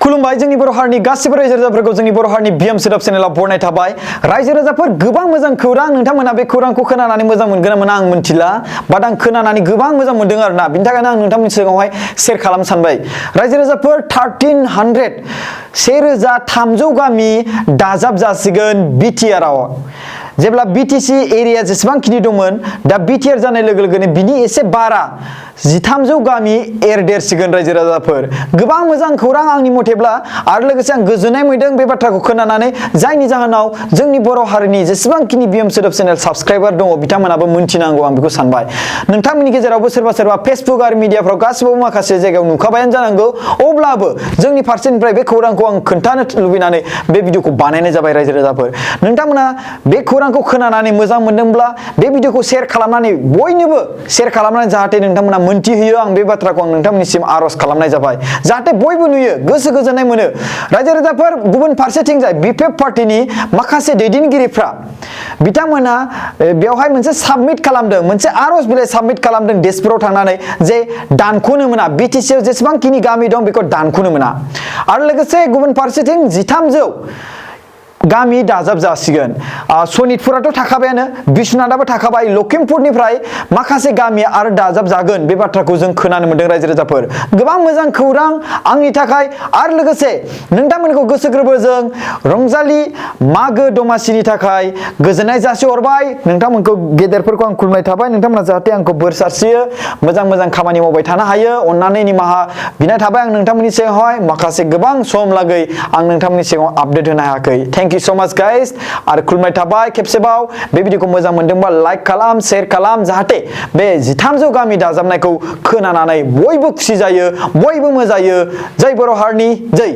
खुलुमबाय जोंनि बर' हारिनि गासिबो रायजो राजाफोरखौ जोंनि बर' हारिनि बिएम सोदोब चेनेलाव बरनाय थाबाय। रायजो राजाफोर गोबां मोजां खौरां, नोंथांमोना बे खौरांखौ खोनानानै मोजां मोनगोन ना मोना आं मिथिला, बाट आं खोनानानै गोबां मोजां मोनदों आरोना। बिनि थाखायनो आं नोंथांमोननि सिगाङावहाय शेयार खालामनो सानबाय। रायजो राजाफोर 1300 गामि दाजाब जासिगोन बिटिआर आव। जेब्ला बिटिसि एरिया जेसेबांखिनि दंमोन, दा बिटिआर जानाय लोगो लोगोनो बिनि एसे बारा 1300 गामि एरदेरसिगोन रायजो राजाफोर। गोबां मोजां खौरां आंनि मथेब्ला, आरो लोगोसे आं गोजोननाय मोनदों बे बाथ्राखौ खोनानानै, जायनि जाहोनाव जोंनि बर' हारिनि जेसेबांखिनि बिएम सोदोब चेनेल साबस्क्राइबार दङ बिथांमोनाबो मोनथिनांगौ, आं बेखौ सानबाय। नोंथांमोननि गेजेरावबो सोरबा सोरबा फेसबुक आरो मिडियाफ्राव गासिबो माखासे जायगायाव नुखाबायानो जानांगौ, अब्लाबो जोंनि फारसेनिफ्राय बे खौरांखौ आं खोन्थानो लुबैनानै बे भिडिअखौ बानायनाय जाबाय रायजो राजाफोर। नोंथांमोना बे खौरांखौ खोनानानै मोजां मोनदोंब्ला बे भिडिअखौ शेयार खालामनानै बयनोबो शेयार खालामनानै जाहाथे नोंथांमोना मोनथिहोयो, आं बे बाथ्राखौ आं नोंथांमोननिसिम आर'ज खालामनाय जाबाय। जाहाथे बयबो नुयो, गोसो गोजोननाय मोनो। रायजो राजाफोर गुबुन फारसेथिंजाय बिपिएफ पार्टिनि माखासे दैदेनगिरिफ्रा बिथांमोना बेवहाय मोनसे साबमिट खालामदों, मोनसे आर'ज बिलाइ साबमिट खालामदों देशफोराव थांनानै, जे दानख'नो मोना, बिटिसिआव जेसेबांखिनि गामि दं बेखौ दानख'नो मोना। आरो लोगोसे गुबुन फारसेथिं 1300 गामि दाजाब जासिगोन। सनितपुराथ' थाखाबायानो, बिश्वनाथाबो थाखाबाय, लखिमपुरनिफ्राय माखासे गामि आरो दाजाब जागोन, बे बाथ्राखौ जों खोनानो मोनदों रायजो राजाफोर। गोबां मोजां खौरां आंनि थाखाय, आरो लोगोसे नोंथांमोनखौ गोसो गोरबोजों रंजालि मागो दमासिनि थाखाय गोजोननाय जासिहरबाय। नोंथांमोनखौ गेदेरफोरखौ आं खुलुमनाय थाबाय। नोंथांमोना जाहाथे आंखौ बोर सारस्रियो, मोजां मोजां खामानि मावबाय थानो हायो, अननानै निमाहा बिनाय थाबाय आं नोंथांमोननि सिगाङावहाय। माखासे गोबां सम लागै आं नोंथांमोननि सिगाङाव आपडेट होनो हायाखै। Thank you so much guys, आरो खुलुमनाय थाबाय खेबसेबाव। बे भिडिअखौ मोजां मोनदोंबा लाइक खालाम, शेयार खालाम, जाहाथे बे 1300 गामि दाजाबनायखौ खोनानानै बयबो खुसि जायो, बयबो मोजायो। जै बर' हारिनि जै।